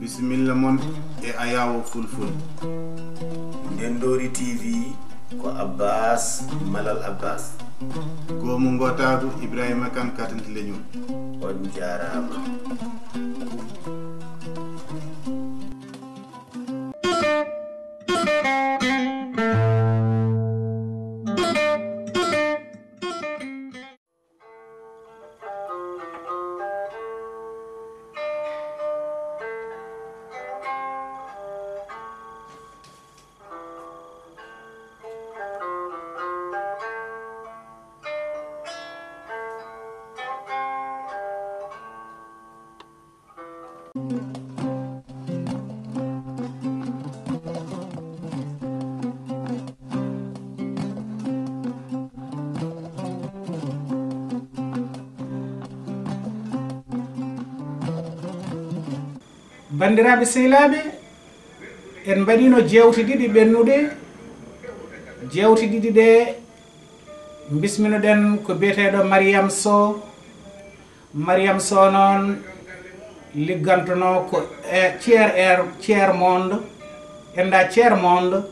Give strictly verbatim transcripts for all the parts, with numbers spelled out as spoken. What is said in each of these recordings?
Bisimilla mon e Ayawo Fulful. Ndendoori T V ko Abbas Malal Abbas. Goomu Ngootaagu Ibrahima Kan Katante Leñol. On jaaraama. Banndiraaɓe sehilaaɓe, en mbaɗiino jeewte ɗiɗi ɓennuɗe. Jeewte ɗiɗi ɗe, mbisminoɗen ko biyeteeɗo Mariam Sow. Mariam Sow noon liggantonoo ko e tiers er, tiers monde, enda tiers monde.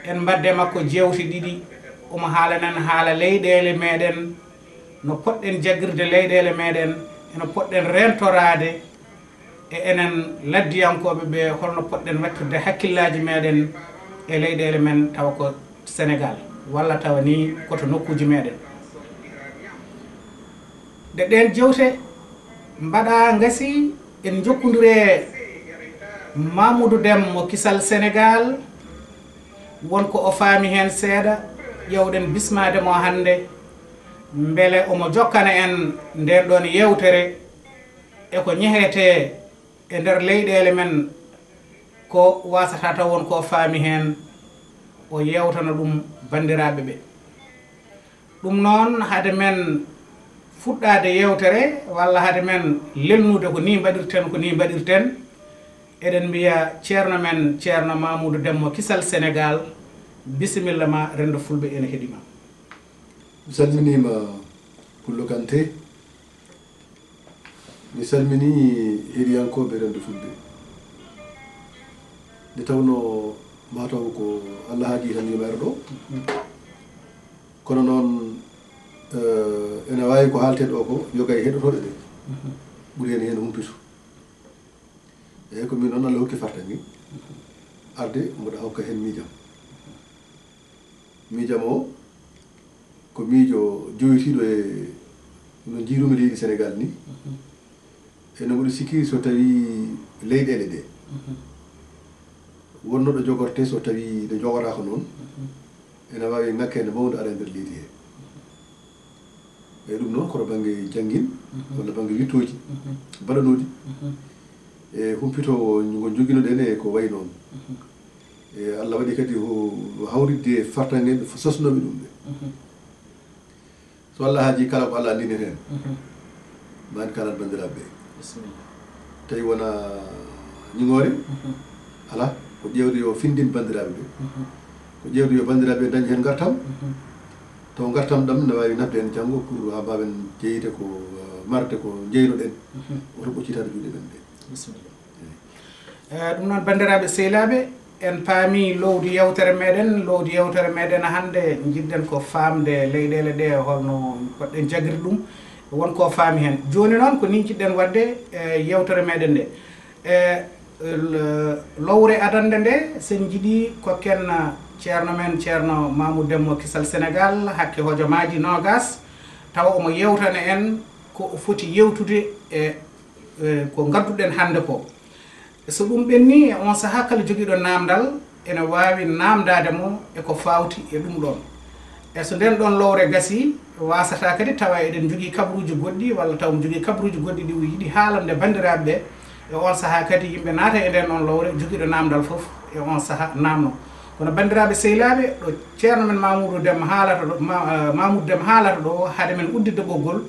En mbaɗde makko jeewte ɗiɗi, omo haalana en haala leyɗeele meɗen, no poɗɗen jaggirde leyɗeele meɗen, e no poɗɗen rentoraade e enen laddiyankooɓe ɓe, holno poɗɗen waɗtirde hakkillaaji meɗen e leyɗeele men, tawa ko Senegaal, walla tawa ni ko to nokkuuji meɗen. Nde ɗeen jeewte mbaɗa, ngasi, en njokkondire Mamoudou Dem mo Kisal Senegaal, won ko o faami heen seeɗa, ƴeewɗen bismaade mo hannde, mbele omo jokkana en ndeen ɗoon yeewtere e ko ñehetee e nder leyɗeele men, ko wasata taw won ko faami heen, o yeewtana ɗum banndiraaɓe ɓe. Ɗum noon, hade men fuɗɗaade yeewtere, walla hade men lelnude ko nii mbaɗirten, ko nii mbaɗirten, eɗen mbiya ceerno men, ceerno Mamoudou Dem mo Kisal Senegaal, bisimilla ma, renndo fulɓe ene heɗi ma. Mi salminiima, Pullo Kanté. Mi salminii heɗiyankooɓe Renndo Fulɓe. Nde tawnoo mataw ko Allah haajii tan yumere ɗo. Kono noon, eh, ene waawi ko haaltee ɗo ko yoga e heɗotooɓe ɓe. Ɓuri heen heen humpito. Eeyi, ko miin noon Allah hokki fartaŋŋe arde mboɗa hokka heen miijam. Miijam o ko miijo joytiiɗo e no njiirumi leydi Senegaal ni. E no mboɗo sikki so tawii leyɗeele ɗe wonno ɗo jogortee, so tawii ɗe jogoraaka noon, ene waawi ŋakkeende mawnde ara e nder leydi he. Eeyi, ɗum noon ko to bannge janngin, walla bannge wittooji baɗanooɗi. E humpito ngo njoginoɗen e ko wayi noon. E Allah waɗi kadi o hawritde fartaŋŋe ɓe sosnooɓe ɗum ɓe. So Allah haajii, kala ko Allah anndini heen, ma en kaalan banndiraaɓe ɓe. Bisimilla. Tawi wona ñiŋoore, alaa, ko ƴeewde yo finndin banndiraaɓe ɓe. Ko ƴeewde yo banndiraaɓe ɓe ndañ heen ngartam. Taw ngartam ɗam ne waawi nafde en janngo pour haa mbaawen jeyde ko, eh, marde ko njeynoɗen. Woto ɓoccitaade juuɗe men ɗe. Bisimilla. Eeyi. Eh, ɗum noon, banndiraaɓe sehilaaɓe, en paami lowdi yeewtere meɗen, lowdi yeewtere meɗen hannde, njiɗɗen ko faamde leyɗeele ɗe, holno poɗɗen jagirde ɗum, won ko faami heen. Jooni noon, ko nii njiɗɗen waɗde, eh, yeewtere meɗen nde. Eh, l-, lowre adannde nde, sen njiɗi kokken ceerno men, ceerno Mamoudou Dem mo Kisal Senegaal, hakke hojomaaji noogas, tawa omo yeewtana en ko o foti yeewtude e, eh, ko ngadduɗen hannde ko. So ɗum ɓenni, e on sahaa, kala jogiiɗo naamndal ene waawi naamndaade mo e ko faawti e ɗum ɗoon. E so ndeen ɗoon lowre gasii, waasata kadi tawa eɗen njogii kabaruuji goɗɗi, walla tawa mo jogii kabaruuji goɗɗi ɗi o yiɗi haalande banndiraaɓe ɓe. E on sahaa kadi, yimɓe naata e ndeen ɗoon lowre, jogiiɗo naamndal fof e on sahaa naamno. Kono banndiraaɓe sehilaaɓe, ɗo ceerno men Mamoudou Dem haalata ɗo, Ma-, eh, Mamoudou Dem haalata ɗo, hade men udditde ɓoggol,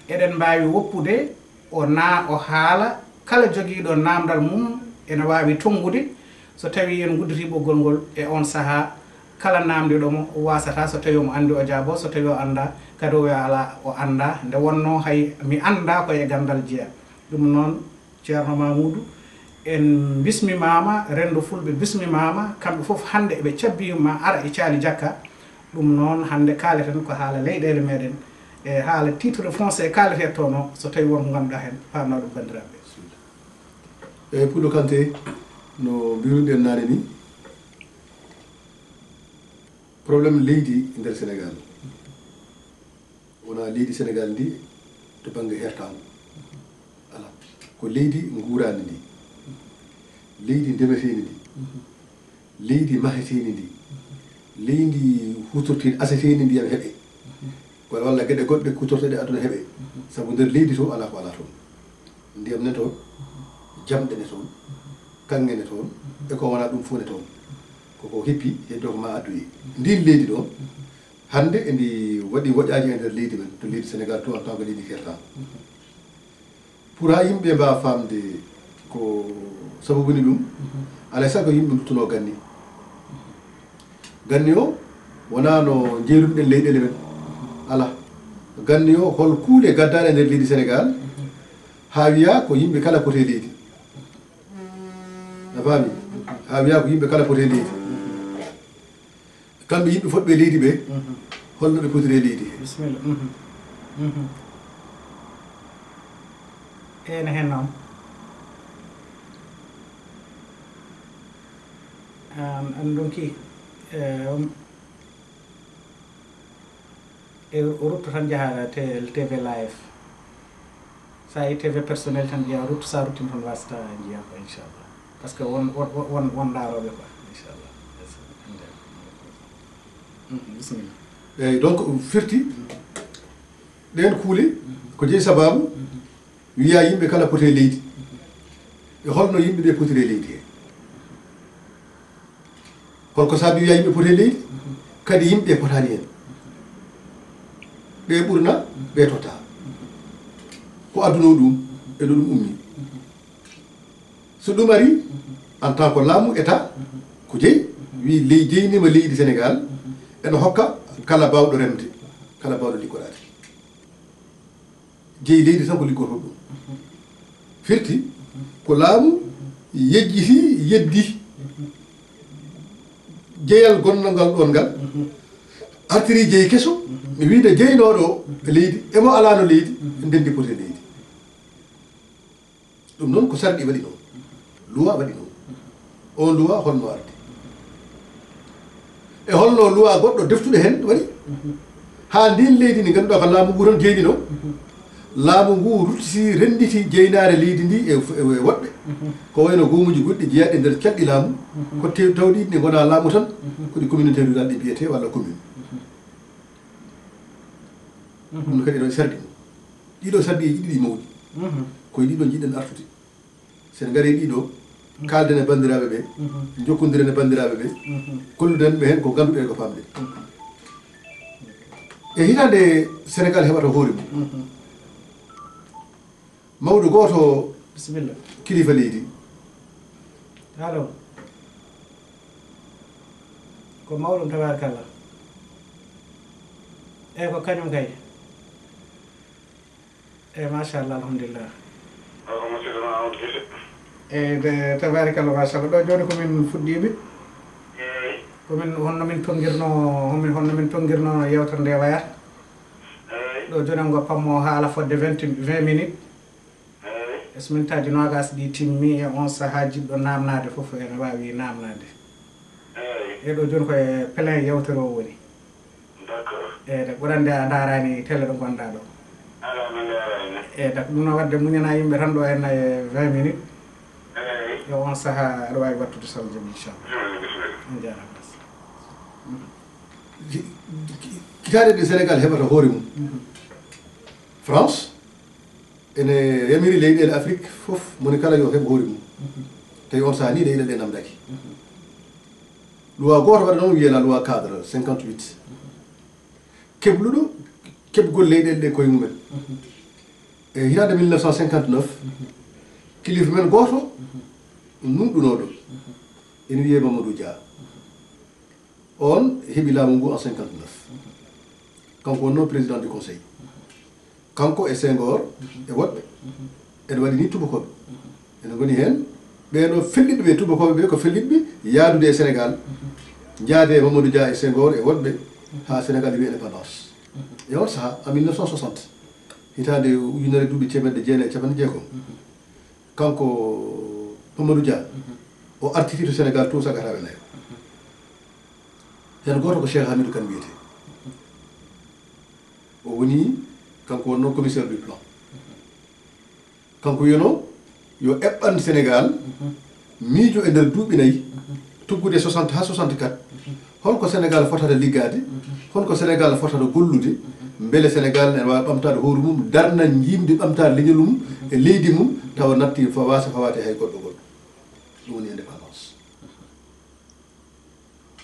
eɗen mbaawi woppude o na-, o haala, kala jogiiɗo naamndal mum ene waawi tonngude. So tawii en ngudditii ɓoggol ngol e oon sahaa, kala naamndiiɗo mo, o waasata, so tawii omo anndi, o jaaboo, so tawii o anndaa kadi, o wiya alaa, o anndaa, nde wonnoo hay mi anndaa ko e ganndal jeyaa. Ɗum noon, ceerno Mamoudou, En bismimaama, renndo fulɓe bismimaama, kamɓe fof hannde eɓe cabbi ma ara e caali jakka. Ɗum noon, hannde kaaleten ko haala leyɗeele meɗen, e haala titre foncier kaaleten toon o, so tawi won ko ngannduɗaa heen, paamnaa ɗum banndiraaɓe. Eyi, Pulo Kanté, no mbiruɗen naane ni, problème leydi e nder Sénégal, wonaa leydi Sénégal ndi to bannge hertaango. Alaa. Ko leydi nguuraandi ndi, leydi ndemeteendi ndi, leydi maheteendi ndi, leydi huutorteendi, aseteendi ndiyam heɓe, walla, walla geɗe goɗɗe kuutorteeɗe aduna heɓe. Sabu nder leydi to alaa ko alaa toon. Ndiyam ne toon, jamɗe ne toon, kaŋŋe ne toon, e ko wonaa ɗum fof ne toon. Ko ko hippi, heddo ko ma adduye. Ndin leydi ɗo, hannde endi waɗi woƴaaji e nder leydi men, to leydi Sénégal to en tant que leydi kertaama. Pour haa yimɓe mbaawa faamde ko sababu woni ɗum, alaa e sago yimɓe nduttunoo ganni. Ganni o wonaa no njeyrunɗen leyɗeele men. Alaa. Ganni o hol kuule gaddaaɗe e nder leydi Sénégal, haa wiyaa ko yimɓe kala poti e leydi. A faami? Haa wiyaa ko yimɓe kala poti e leydi. Kamɓe yimɓe fotɓe e leydi ɓe, holno ɓe potiri e leydi he? Bisimilla. Mhm. Mhm. Ene heen noon. An, an ɗum ki, eh, um, e rutto tan njaha T-, T V live. Sa yi T V personnel tan njiya rutto, sa ruttino tan wasata njiya ko, inchallah. Parce que won, won, won, won ndaarooɓe quoi, inchallah. Mhm, bisimilla. Eyyi, donc, firti, ɗeen kuule, ko jeyi sababu, wiya yimɓe kala poti e leydi. E holno yimɓe ɓe potiri e leydi he? Holko saabi wiya yimɓe poti e leydi? Kadi yimɓe potaani heen. Ɓe ɓurna, ɓe tota. Ko aduna o ɗum, e ɗo ɗum ummi. So ɗum ari, en tant que laamu État, ko jeyi, wi ley-, jeynima leydi Sénégal, ene hokka kala baawɗo remde, kala baawɗo liggoraade. Jeyi leydi tan ko liggotoo ɗum. Firti ko laamu yejjiti, yeddi jeyal gonnangal ɗon ngal, artiri jeyi keso, wiide jeynooɗo o leydi, emo alaano leydi, ndenndi poti leydi. Ɗum noon ko sarɗi waɗi noon, loi waɗi noon. On loi holno ardi? E holno loi goɗɗo deftuɗo heen waɗi? Haa ndin leydi ndi ngannduɗaa ko laamu ngu tan jeynino, laamu ngu ruttiti, rennditi jeynaare leydi ndi e, e, e woɗɓe. Ko wayno goomuuji goɗɗi jeyaaɗi e nder calɗi laamu, ko te-, tawɗi ɗi ngonaa laamu tan, ko ɗi communauté rurale ɗi mbiyetee walla commune. Ɗum kadi ene waɗi sarɗi mum. Ɗiɗo sarɗiiji ɗiɗi mawɗi. Ko e ɗiɗo njiɗɗen artude. So en ngarii ɗiɗo, kaalden e banndiraaɓe ɓe, njokkondiren e banndiraaɓe ɓe, kolluɗen ɓe heen ko ngannduɗen ko faamde. E hitaande Sénégal heɓata hoore mum. Mawɗo gooto, bisimilla, kilifa leydi. Allo. Ko mawɗum, tabarakallah. Eyi, ko kañum kay. Eyi, machallah, alhamdulillah. O ko musidɗo ma Amadou Gise. Eyi, de, tabarakallah, machallah. Ɗo jooni ko min fuɗɗiiɓe. Eyi. Ko min, honno min tonngirno, honno min, honno min tonngirno yewtere nde wayata? Eyi. Ɗo jooni on goppatmi haala fodde vingt, vingt minutes. Eyi. E so minutaaji noogaas ɗi timmi, e on sahaa jiɗɗo naamnaade fof ene waawi naamnaade. Eyi. E ɗo jooni ko e plein yewtere o woni. D'accord. Eyi, de, ɓurande a ndaaraani télé ɗo ngonɗaa ɗo. Alaa, mi ndaaraani. Eyi, de, ko ɗum noon waɗde muñanaa yimɓe tan ɗo henna e vingt minutes. Eyi. E on sahaa aɗa waawi waɗtude so Allah jaɓi, inchallah. Bisimilla, bisimilla. On jaaraama. Ki-, ki-, hitaande nde Sénégal heɓata hoore mum. France ene yamiri leyɗeele Afrik fof, moni kala yo heɓ hoore mum. Tawi on sahaa ni leyɗeele ɗe namdaki. Loi gooto waɗa noon, wiyee la loi cadre cinquante-huit. Kebluɗo keɓgol leyɗeele ɗe koye mumen. E hitaande mille neuf cent cinquante-neuf, kilifa men gooto nunɗunooɗo, ene wiyee Mamadou Dia. On heɓi laamu ngu en cinquante-neuf. Kanko wonnoo président du conseil. Kanko e Senghor e woɗɓe. Ene waɗi ni tubakooɓe. Ene ngoni heen Ɓee no fellitɓe ɓe, tubakooɓe ɓe ko fellitɓe yaadude e Sénégal, njaade e Mamadou Dia e Senghor e woɗɓe haa Sénégal heɓi indépendance. E on sahaa, en mille neuf cent soixante, hitaande ujunere duuɓi teemedde jeenayi e capanɗe jeegom, kanko Mamadou Dia, o artiri to Sénégal tun sagataaɓe nayo. Heen gooto ko Cheikh Hamidou Kane wiyetee. O woni, kanko wonnoo commissaire du plan. Kanko wiyano yo eɓɓan Sénégal miijo e nder duuɓi nayi, tuggude soixante haa soixante-quatre. Holko Sénégal fotata liggaade? Holko Sénégal fotata gollude? Mbele Sénégal ene waawi ɓamtaade hoore mum, darna njiimdi ɓamtaade leñol mum e leydi mum, tawa natti fa-, waasa fawaade hay goɗɗo goɗɗo. Ɗum woni indépendance.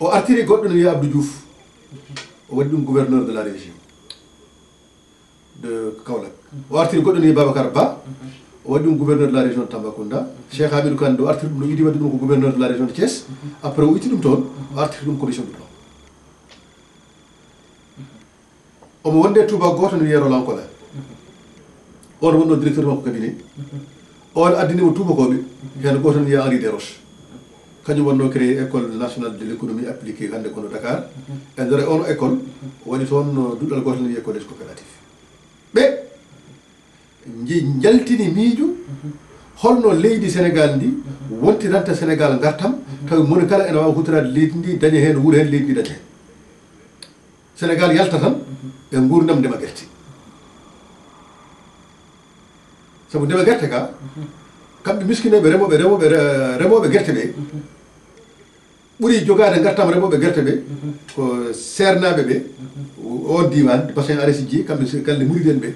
O artiri goɗɗo no wiyee Abdou Diouf. O waɗi ɗum gouverneur de la région de Kaolack. O artiri goɗɗo no wiyee Babacar Ba. O waɗi ɗum gouverneur de la région de Tambacounda. Cheikh Hamidou Kane, o artiri ɗum, no yiɗi waɗde ɗum ko gouverneur de la région de Thiès. Après, o itti ɗum toon, o artiri ɗum commission du plan. Omo wonde tubaako gooto no wiyee Roland Collin. On wonnoo directeur makko cabinet. On addani mo tubakooɓe, heen gooto no wiyee Henri Desroches. Kañum wonnoo créé École nationale de l'économie appliquée, hannde kono Dakar. E nder on école, o waɗi toon, uh, duɗal gootal no wiyee Collège Coopératif. Ɓe nji-, njaltini miijo holno leydi Sénégal ndi wontiranta Sénégal ngartam, tawi moni kala ene waawa huutoraade leydi ndi, daña heen, wuura heen, leydi ndi daña heen. Sénégal yalta tan e nguurndam ndema gerte. Sabu ndema gerte ka, kamɓe miskineeɓe remooɓe, remooɓe, re-, remooɓe gerte ɓe, ɓuri jogaade ngartam remooɓe gerte ɓe, ko seernaaɓe ɓe, oon diiwaan, bassin arachidier, kamɓe se-, galle Murid en ɓe,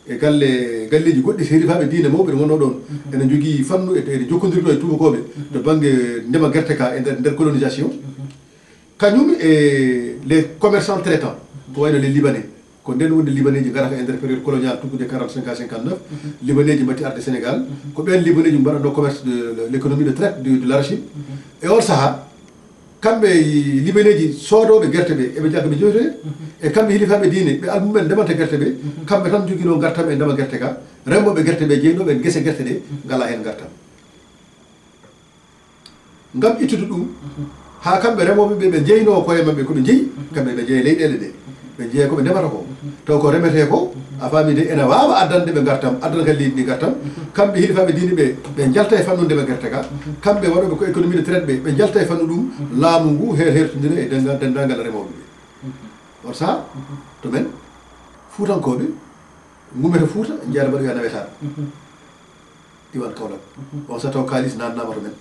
e galle, galleeji goɗɗi, serifaaɓe diine mawɓe ne wonnoo ɗoon, ene njogii fannu, e, ene jokkondirdoo e tubakooɓe to bannge ndema gerte ka e nder, nder colonisation. Kañum e les commerçants traitants, ko wayno les Libanais. Ko ndeen woni Libaneeji ngarata e nder période coloniale, tuggude quarante-cinq à cinquante-neuf. Libaneeji mbaɗti arde Sénégal. Ko ɓeen Libaneeji mbaɗatnoo commerce de, de l'économie de traite de, de l'arachide. E oon sahaa, kamɓe Libaneeji soodooɓe gerte ɓe, eɓe njagga ɓe jewtoye. E kamɓe hilifaaɓe diine, ɓe almumen ndemanta gerte ɓe, kamɓe tan njoginoo ngartam e ndema gerte ka. Remooɓe gerte ɓe, jeynooɓe e gese gerte ɗe, ngalaa heen ngartam. Ngam ittude ɗum, haa kamɓe remooɓe ɓe, ɓe njeynoo koye maɓɓe ko ɓe njeyi, kamɓe ɓe njeya leyɗeele ɗe, ɓe njeya ko ɓe ndemata ko. Taw ko remetee ko, a faami de, ene waawa addande ɓe ngartam, addana kadi leydi ndi ngartam. Kamɓe hilifaaɓe diine ɓe, ɓe njalta e fannu ndema gerte ka. Kamɓe waɗooɓe ko économie de traite ɓe, ɓe njalta e fannu ɗum, laamu ngu he-, hertondira e dennda-, denndaangal remooɓe ɓe. On sahaa, to men, Fuutankooɓe, ngummete Fuuta, njeya mbaɗoya nawetaan. Diiwaan Kaolack. On sahaa taw kaalis naatnaama to men.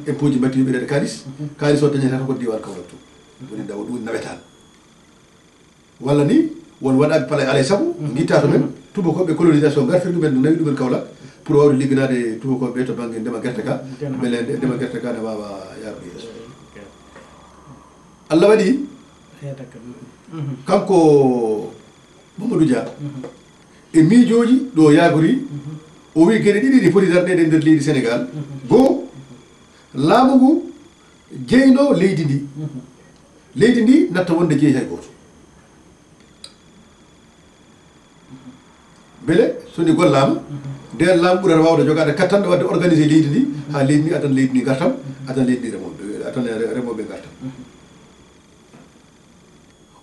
Impôt ji mbaɗti yoɓireede kaalis. Kaalis o dañata ko diiwaan Kaolack to. Woni ndaw ɗum nawetaan. Walla ni, won waɗaaɓe pale alay sago, ngitta to men, tubakooɓe colonisation ngartiri ɗumen, nawi ɗumen Kaolack, pour wawde ligganaade tubakooɓe to bannge ndema gerte ka, mbele nde-, ndema gerte ka ne waawa yaarude yeeso. Allah waɗi, kanko Mamadou Dia, e miijooji ɗo yaagori, o wi geɗe ɗiɗi ɗi poti darneede e nder leydi Sénégal. Goo, laamu ngu jeyno leydi ndi. Leydi ndi natta wonde jeyi hay gooto. Mbele so ndi gollaama, ndeen laamu ɓurata waawde jogaade kattanɗe waɗde organiser leydi ndi, haa leydi ndi addana leydi ndi ngartam, addana leydi ndi remooɓe, addana re-, remooɓe ngartam.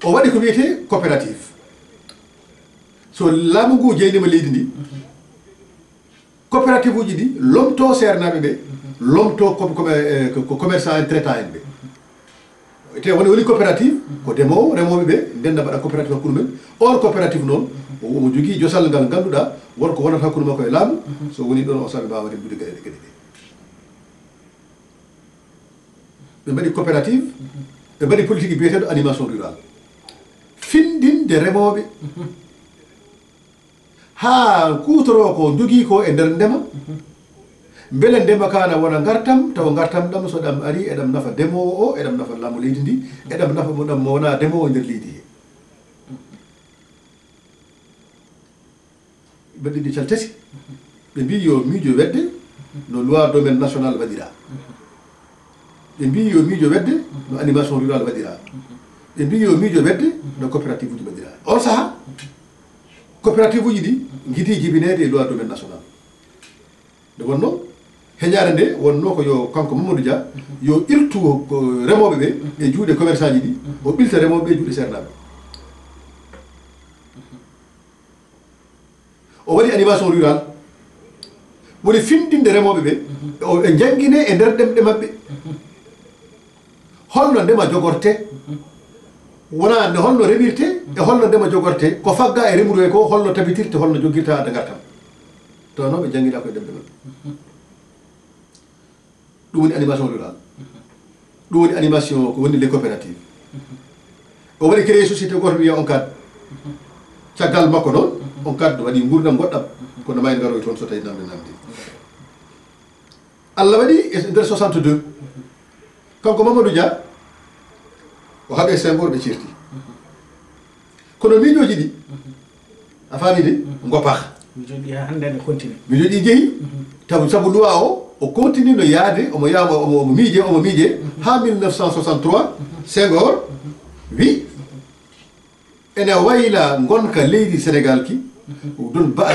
O waɗi ko wiyetee coopérative. So laamu ngu jeyniima leydi ndi, coopérative uji ɗi lomtoo seernaaɓe ɓe, lomtoo ko, ko, eh, ko, ko commerçant en, traitant en ɓe. Te woni, woni coopérative, ko demoowo, remooɓe ɓe, ndenda mbaɗa coopérative hakkunde men. On coopérative noon, o, omo jogii josal ngal ngannduɗaa, won ko wonata hakkunde makko e laamu, so woni ɗoon o saɓe mbaawa remdude geɗe, geɗe ɗe. Ɓe mbaɗi coopérative, ɓe mbaɗi politique biyeteeɗo animation rurale. Findinde remooɓe, haa kuutoroo ko njogii ko e nder ndema, mbele ndema ka na wona ngartam, tawa ngartam ɗam so ɗam ari, eɗam nafa demoowo o, eɗam nafa laamu leydi ndi, eɗam nafa mo ɗam mo wonaa demoowo nder leydi he. Ɓe ɗiɗi caltati, ɓe mbii yo miijo wedde no loi domaine national waɗiraa. Ɓe mbii yo miijo wedde no animation rurale waɗiraa. Ɓe mbii yo miijo wedde no coopérative uji waɗiraa. On sahaa, coopérative uji ɗi ngiɗi jibineede e loi domaine national. Nde wonnoo, Heñaare nde wonnoo ko yo kanko Mamadou Dia yo iltu ko remooɓe ɓe e juuɗe commerçant ji ɗi, o ɓilta remooɓe ɓe e juuɗe seernaaɓe. O waɗi animation rurale, woni findinde remooɓe ɓe, o- ɓe njannginee e nder ɗemɗe maɓɓe. Holno ndema jogortee, wonaa nde holno remirtee e holno ndema jogortee, ko faggaa e remru hee ko holno tabitirtee, holno joggirta adda ngartam. Tawnoo ɓe njannginaa ko e ɗemɗe maɓɓe. Ɗum woni animation rurale. Ɗum woni animation ko woni les coopératives. O waɗi créé société gooto wiyee Oncad. Caggal makko noon, Oncad waɗi nguurndam goɗɗam, kono ma en ngaroy toon so tawi namde namde. Allah waɗi e nder soixante-deux, kanko Mamadou Dia, o haɓe Senghor, ɓe ceerti. Kono miijooji ɗi, a faami de, ngoppaaka. Miijooji ɗi haa hannde ne continue. Miijooji ɗi jehi, taw sabu loi o, o continue no yaade, omo yaama, omo, omo miije, omo miije, haa mille neuf cent soixante-trois, Senghor wi, ene wayla ngonka leydi Sénégal ki, ɗum ba-,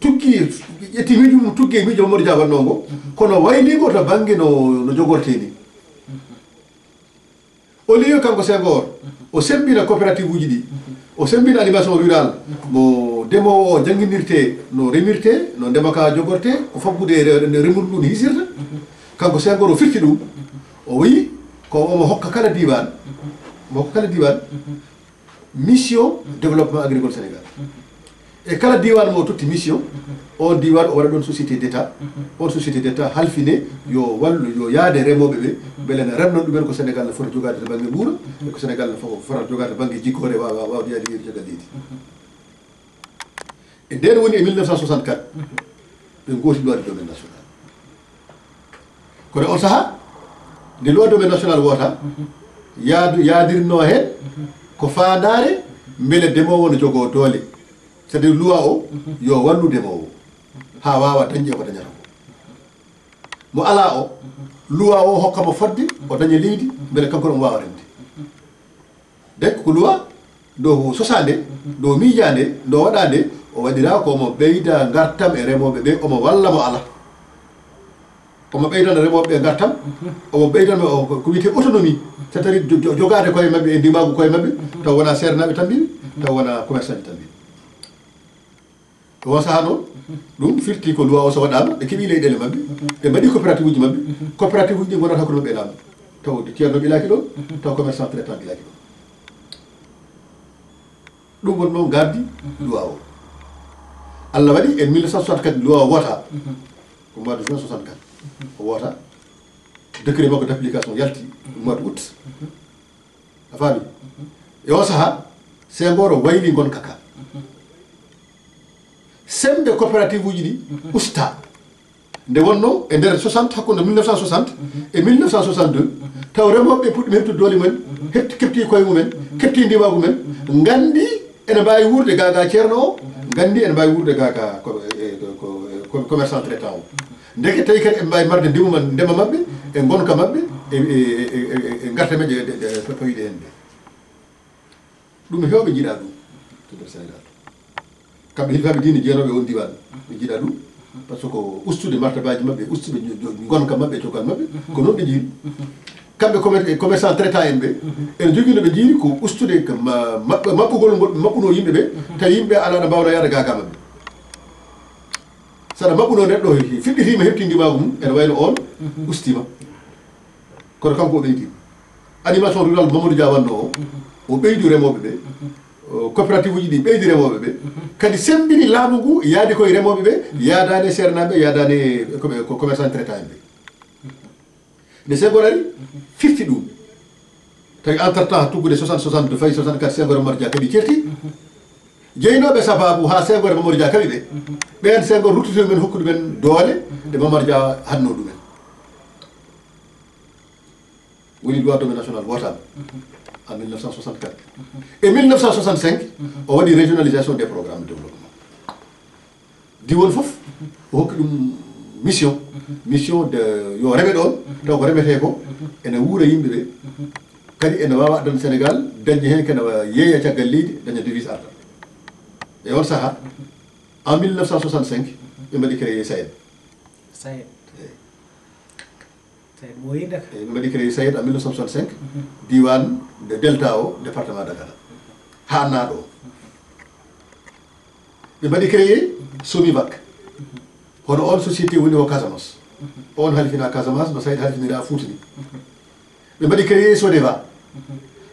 tuggi, ƴetti miijo mum, tuggi e miijo Mamadou Dia waɗnoo ngo, kono wayliimo to bannge no, no jogortee ni. Au lieu kanko Senghor, o semmbina coopérative uji ɗi, o semmbina animation rurale, mo demoowo o jannginirtee, no remirtee, no ndema ka jogortee, ko faggude e re-, re-, remru ndu no hisirta. Kanko Senghor o firti ɗum, o wiyi ko omo hokka kala diiwaan, omo hokka kala diiwaan mission développement agricole Sénégal. E kala diiwaan mo o totti mission, oon diiwaan o waɗa ɗoon société d'État, oon société d'État halfine yo wallu, yo yaade remooɓe ɓe, mbele na remnon ɗumen ko Sénégal no fota jogaade to bannge nguura, e ko Sénégal no fo- fota jogaade to bannge jikkoore, waawa waawde yaade yeru caggal leydi. E ndeen woni e mille neuf cent soixante-quatre, ɓe ngooti loi de domaine national. Kono on sahaa, nde loi domaine national woota, yaadu, yaadirnoo heen ko faandaare mbele demoowo no jogoo doole. C'est-à-dire loi o yo wallu demoowo haa waawa dañde ko dañata ko. Mo alaa o, loi o hokka mo fodde o daña leydi, mbele kanko ne omo waawa remde. Donc ko loi ndo sosaande, ndo miijaande, ndo waɗaande, o waɗiraa ko omo ɓeyda ngartam e remooɓe ɓe, omo walla mo alaa. Omo ɓeydana remooɓe ɓe ngartam, omo ɓeydana o ko ko wiyetee autonomie, c'est-à-dire jo- jo- jogaade koye maɓɓe e ndimaagu koye maɓɓe, taw wonaa seernaaɓe tan mbiimi, taw wonaa commerçant ji tan mbiimi. E oon sahaa noon, ɗum firti ko loi o so waɗaama, ɓe keɓi leyɗeele maɓɓe, ɓe mbaɗi coopérative uji maɓɓe, coopérative uji ɗi ngonata hakkunde maɓɓe e laamu, taw ceerno ɓilaaki ɗoon, taw commerçant traitant ɓilaaki ɗoon. Ɗum wonnoo ngardi loi o. Allah waɗi en mille neuf cent soixante-quatre loi o woota, ko mois de juin soixante-quatre o woota, décret makko d'application yalti mois de août. A faami? E o sahaa, Senghor o wayli ngonka ka. Semmbe coopérative uji ɗi usta. Nde wonnoo e nder soixante, hakkunde mille neuf cent soixante e mille neuf cent soixante-deux, taw remooɓe ɓe puɗɗiima heɓtude doole mumen, heɓti, keɓti koye mumen, keɓti ndimaagu mumen, nganndi ene mbaawi wuurde gaa gaa ceerno o, nganndi ene mbaawi wuurde gaa gaa ko, e, ko, ko, ko commerçant traitant o. Ndeke tawi kadi eɓe mbaawi marde ndema, ndema maɓɓe, e ngonka maɓɓe, e, e, e, e, e ngartam maɓɓe ɗe, ɗe, ɗe, ɗe pawiɗe heen ɗe. Ɗum heewɓe njiɗaa ɗum to nder Sénégal. Kamɓe hilifaaɓe diine jeyanooɓe on diiwaan, ɓe njiɗaa ɗum. Par ce que ustude martabaaji maɓɓe, ustude jo-, jo-, ngonka maɓɓe e coggal maɓɓe, ko noon ɓe njiiri. Kamɓe commer-, commerçant traitant en ɓe, ene jogii no ɓe njiiri ko ustude ka ma-, maɓɓe, maɓɓugol ngol ɓe maɓɓunoo yimɓe ɓe, tawi yimɓe alaa ɗo mbaawno yahde gaa gaa maɓɓe. So aɗa maɓɓunoo neɗɗo, he-, he-, fiɗɗitiima, heɓtii ndimaagu mum, ene wayno oon ustiima. Kono kanko o ɓeydi. Animation rurale Mamadou Dia wannoo o, o ɓeydi remooɓe ɓe. O, coopérative uji ɗi ɓeydi remooɓe ɓe. Kadi semmbini laamu ngu yaadi koye remooɓe ɓe, yaadaani e seernaaɓe, yaadaani e ko ɓe, ko commerçant traitant en ɓe. Nde Senghor ari, firti ɗum. Tawi entre temps, tuggude soixante, soixante-deux, fayi soixante-quatre, Senghor e Mamadou Dia kaɓi ceerti. Jeynooɓe sabaabu haa Senghor e Mamadou Dia kaɓi ɓe. Ɓeen Senghor ruttitoyi men, hokkude men doole ɗe Mamadou Dia haɗnoo ɗumen. Woni loi domaine national wootaama en mille neuf cent soixante-quatre. E mille neuf cent soixante-cinq, o waɗi régionalisation des programmes de développement. Diiwaan fof, o hokki ɗum mission. Mission de yo reme ɗoon, taw ko remetee ko, ene wuura yimɓe ɓe. Kadi ene waawa addande Sénégal, dañde heen kene yeeya caggal leydi, daña devise arta. E oon sahaa, en mille neuf cent soixante-cinq, ɓe mbaɗi créé SAED. SAED. Eey. Sayed ɓooyi ndeka. Eyi, ɓe mbaɗi créé Sayed en mille neuf cent soixante-cinq, diiwaan de Delta o, département Dagana. Haa naa ɗo. Ɓe mbaɗi créé Somivac. Hono on société woni o Casamance. On halfina Casamance, no Sayed halfinira Fuuta ni. Ɓe mbaɗi créé Sodeva.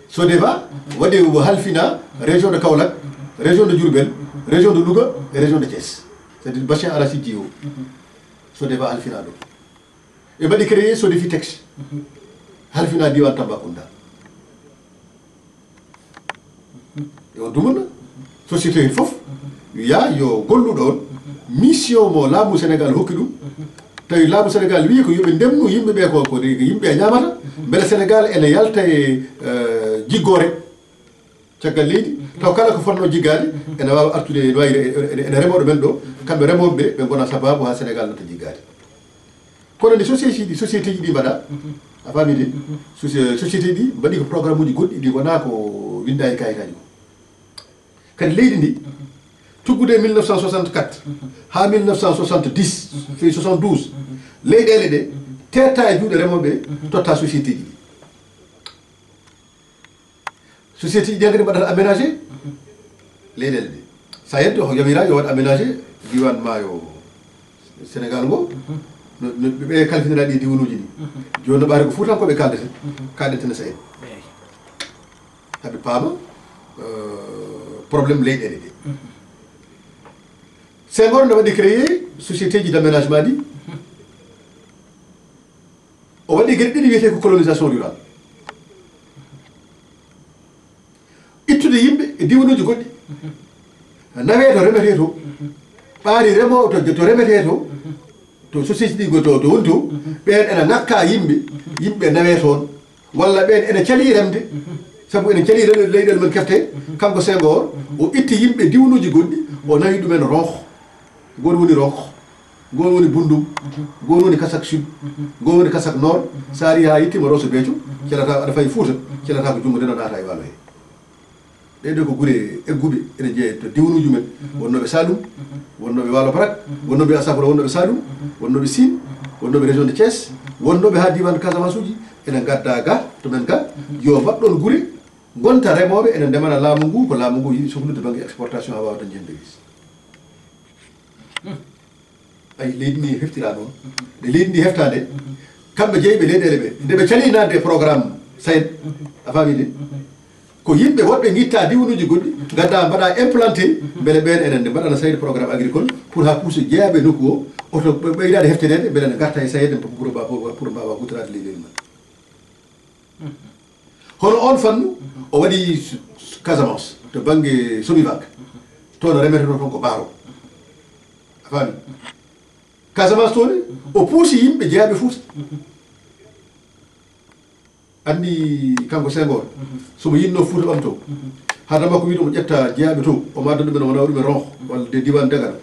Sodeva waɗi o halfina région de Kaolack, région de Diourbel, région de Louga, et région de Thiès. C'est-à-dire bassin arachide o. Sodeva halfina ɗo. Ɓe mbaɗi créé Sodefitex. Halfina diiwaan Tambacounda. Yo dumunna société en fof wiya yo golluɗo on mission mo laamu Sénégal hokki ɗum. Tawi laamu Sénégal wi ko yoɓe ndemnu yimɓe ɓe ko, ko yimɓe ɓe ñamata. Mbele Sénégal ene yalta e, eh, jiggoore. Caggal leydi, taw kala ko fotno jiggaade, ene waawa artude, ene waawi, ene, ene, ene remoɗo men ɗo, kamɓe remooɓe ɓe, ɓe ngona sababu haa Sénégal nata jiggaade. Kono nde société ji, société ji ɗi mbaɗa, a faami de? Soci-, société ɗi mbaɗi ko programme uji goɗɗi ɗi wonaa ko winnda e kayitaaji ko. Kadi leydi ndi, tuggude mille neuf cent soixante-quatre haa mille neuf cent soixante-dix, fii soixante-douze, leyɗeele ɗe, teetta e juuɗe remooɓe ɓe, totta société ji ɗi. Société ji ɗi hankadi mbaɗata aménagé leyɗeele ɗe. Sayed o yamira yo waɗ aménagé diiwaan maayo Sénégal ngo. No, no ɓe kalfinira ɗi diiwanuuji ɗi. Jooni no ɓaari ko Fuutankooɓe kaaldeten, kaaldeten e Sayed. Eyi. Haɓe paama, euh, problème leyɗeele ɗe. Senghor ne waɗi créé société ji d'aménagement ɗi. O waɗi geɗe ɗiɗi wiyetee ko colonisation rurale. Ittude yimɓe e diiwanuuji goɗɗi. Nawee to remetee to. Ɓaari remoo to, to remetee to. To société ɗi go to, to woni to. Ɓeen ena ŋakka yimɓe. Yimɓe nawee toon. Walla ɓeen ene calii remde. Sabu ene calii remde leyɗeele men kefte. Kanko Senghor, o itti yimɓe diiwanuuji goɗɗi. O nawi ɗumen Ronk. Ngoon woni Ronk, ngoon woni Bundum, ngoon woni Kasak Sud, ngoon woni Kasak Nord. So a arii haa yettiima Rosso Béthio, celata aɗa fayi Fuuta, celata ko junngo nde no naata e waalo he. Ɗee ɗoo ko gure egguɓe, ene jeeya to diiwanuuji men. Wonnooɓe Saloum, wonnooɓe Waalo Barak, wonnooɓe, astafurlah, wonnooɓe Saloum, wonnooɓe Sine, wonnooɓe région de Thiès, wonnooɓe haa diiwaan Casamance uji, ene ngadda ga, to men ga, yo mbaɗ ɗoon gure, ngonta remooɓe, ene ndemana laamu ngu, ko laamu ngu yiɗi soklude bannge exportation haa waawa dañde heen bénéfice. Ay, leydi ndi heftiraa noon. Nde leydi ndi heftaa nde, kamɓe jeyɓe leyɗeele ɓe, nde ɓe calii naatde e programme Sayed, a faamii de? Ko yimɓe woɗɓe ngittaa diiwanuuji goɗɗi, ngadda mbaɗa implanté, mbele ɓeen enen nde mbaɗana Sayed programme agricole, pour haa puuse jeyaaɓe e nokku o, oto ɓe-, ɓeydaade hefteneede, mbele ne ngarta e Sayed pour, pour, pour, pour mbaawa huutoraade leyɗeele mum. Hono oon fannu, o waɗi su-, su-, Casamance, to bannge Somivac. Toon o remetee toon ko baaro. A faami? Casamance toon, o puusi yimɓe jeyaaɓe Fuuta. Anndi kanko Senghor, so mo yinnoo Fuuta ɓamtoo, hade makko wiide omo ƴetta jeyaaɓe to, omo adda ɗumen, omo nawa ɗumen Ronk, walla de diiwaan Dagana.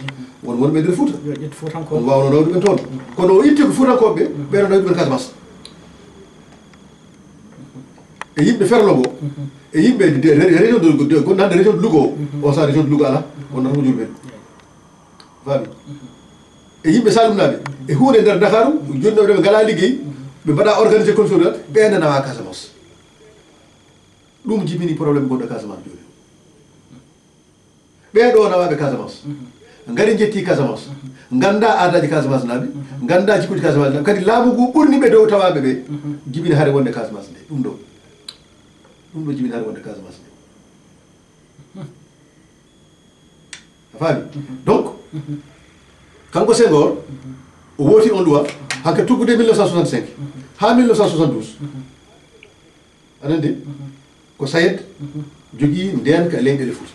Won wonɓe e nder Fuuta. Yo ƴettu Fuutankooɓe. Omo waawno nawde ɓen toon. Kono o itti ko Fuutankooɓe ɓe, ɓeen o nawi ɗumen Casamance. E yimɓe ferlo ngo, e yimɓe de, de, région de, de, gonɗo hannde région de Louga o, o sa région de Louga alaa, wonnata ko Diourbel. Faami? E yimɓe Saalumnaaɓe, e huunde nder Ndakaaru, jooni ɗo ɓe ngalaa liggey, ɓe mbaɗa organisé comme ça, ɓe ene nawa Casamance. Ɗum jibini problème gonɗo Casamance jooni. Ɓee ɗoo nawaaɓe Casamance, ngari njetti Casamance, ngannda aadaaji Casamance naaɓe, ngannda jikkuuji Casamance naaɓe, kadi laamu ngu ɓurni ɓe dow tawaaɓe ɓe, jibini hare wonde Casamance nde. Ɗum ɗo, ɗum ɗo jibini hare wonde Casamance nde. A faami? Donc, kanko Senghor, o wooti on loi, hanke tuggude mille neuf cent soixante-cinq haa mille neuf cent soixante-douze. Aɗa anndi? Ko Sayed jogii ndeenka leyɗeele Fuuta.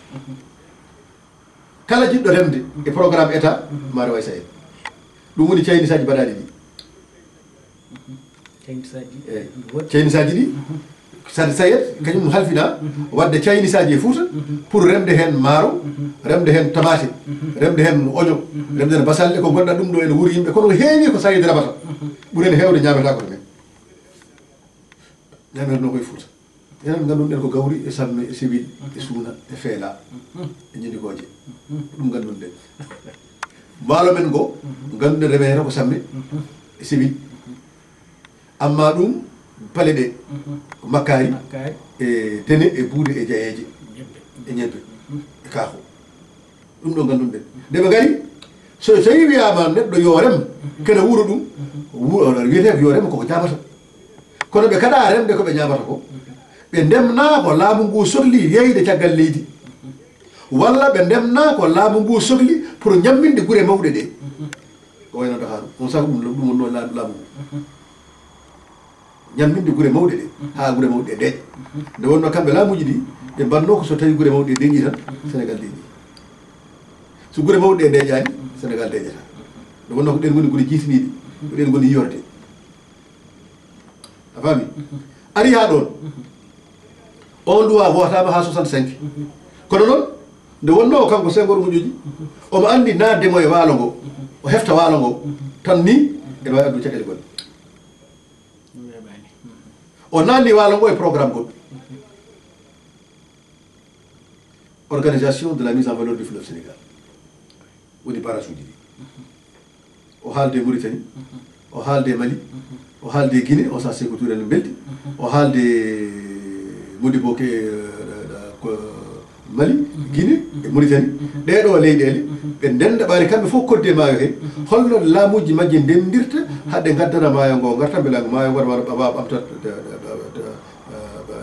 Kala jiɗɗo remde e programme État, ma rewa e Sayed. Ɗum woni caynisaaji mbaɗaaɗi ɗi. Caynisaaji. Eyi. Caynisaaji ɗi, Sa-, Sayed, kañum halfina waɗde caynisaaji e Fuuta pour remde heen maaro, remde heen tamaate, remde heen oño, remde heen basalle, ko gonɗa ɗum ɗo ene wuuri yimɓe. Kono ko heewi ko Sayed remata, ɓuri heen heewde ñaametaa ko to men. Ñaametnoo ko e Fuuta. Enen ngannduɗen ko gawri e samme e sewil e suuna e feela e ñindigooje. Ɗum ngannduɗen. Maalo men ngo, ngannduɗen remeteeɗo ko samme e sewil. Amma ɗum pale ɗe, makkaari, e tene, e buuɗe, e jayeeje, e ñebbe, e kaako. Ɗum ɗo ngannduɗen. Nde ɓe ngari, so tawi wiyaama neɗɗo yo rem, kene wuro ɗum, wuro, wiyetee ko yo rem koko ñaamata. Kono ɓe kaɗa remde ko ɓe ñaamata ko. Ɓe ndemna ko laamu ngu sokli yeyde caggal leydi. Walla ɓe ndemna ko laamu ngu sokli pour ñamminde gure mawɗe ɗe. Ko wayno Dakar, on saaku ɗum, ɗum wonno laamu, laamu ngu. Ñamminde gure mawɗe ɗe, haa gure mawɗe ɗe deeƴa. Nde wonno kamɓe laamuuji ɗi, ɓe mbanno ko so tawi gure mawɗe ɗe deeƴi tan, Sénégal deeƴi. So gure mawɗe ɗe deeƴaani, Sénégal deeƴata. Nde wonno ko ɗen ngoni gure jiitiniiɗe, ko ɗen ngoni yiyorde. A faami? Ari haa ɗoon. On duwa wootaama haa soixante-cinq. Kono noon, nde wonno kanko Senghor moƴƴoji, omo anndi naatde mo e waalo ngo, o hefta waalo ngo, tan ni, ene waawi addu caɗeele goɗɗe. O naatni waalo ngo e programme goɗɗo. Organisation de la mise en valeur du fleuve Sénégal. Woni barrage uji ɗi. O haalde Mauritanie, o haalde Mali, o haalde Guinée, on saaha Sékou Touré no mbeldi, o haalde Modibo ke, eh, ko Mali, Guinée, e Mauritanie. Ɗee ɗoo leyɗeele, ɓe ndenda ɓaade kamɓe fof kodde maayo he. Holno laamuuji majje ndendirta, haɗe ngaddana maayo ngo, ngarta mbela maayo ngo, waɗa, waɗa, waɗa ɓamta, eh,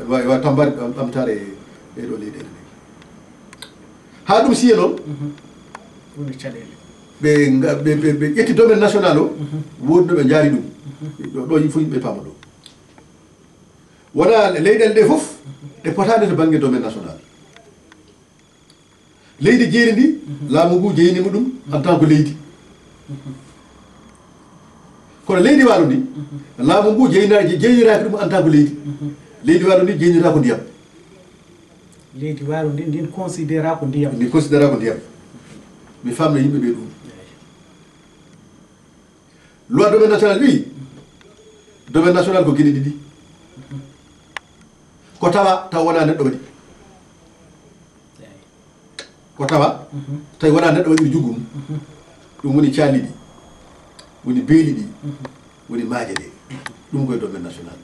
waɗa, waɗa tambaade ɓam-, ɓamtaare e ɗee ɗoo leyɗeele ɗe. Haa ɗum siye noon. Woni caɗeele. Ɓe nga-, ɓe, ɓe, ɓe ƴetti domaine national o, woodi no ɓe njaari ɗum. Ɗo, ɗo yimɓe fof yimɓe paama ɗo. Wona leyɗeele ɗe fof, ɗe potaani to bannge domaine national. Leydi jeeri ndi, laamu ngu jeyniima ɗum en tant que leydi. Kono leydi waalo ndi, laamu ngu jeyna-, je-, jeyniraaki ɗum en tant que leydi. Leydi waalo ndi jeynira ko ndiyam. Leydi waalo ndi, ndin considéra ko ndiyam. Ndi considéra ko ndiyam. Mi faamna yimɓe ɓe ɗum. Loi domaine national wi, domaine national ko gine ɗiɗi. Ko tawa, tawa wona neɗɗo waɗi. Ko tawa, tawi wona neɗɗo waɗiri jugum. Ɗum woni caali ɗi, woni beeli ɗi, woni maaje ɗe. Ɗum koye domaine national.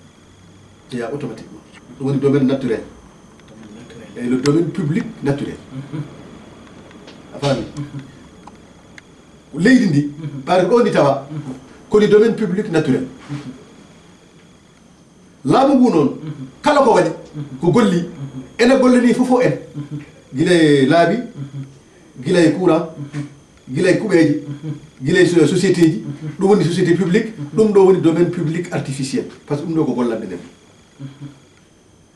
Jeyaa automatiquement. Ɗum woni domaine naturel. Et le domaine public naturel. A faami? Leydi ndi, ɓaade ko ɗo ndi tawa, ko ndi domaine public naturel. Laamu ngu noon, kala ko waɗi, ko golli, ene gollani fof o en. Gila e laabi, gila e courant, gila e kuɓeeje, gila e so-, société ji, ɗum woni société publique, ɗum ɗo woni domaine public artificiel. Par ce que ɗum ɗo ko gollande nden.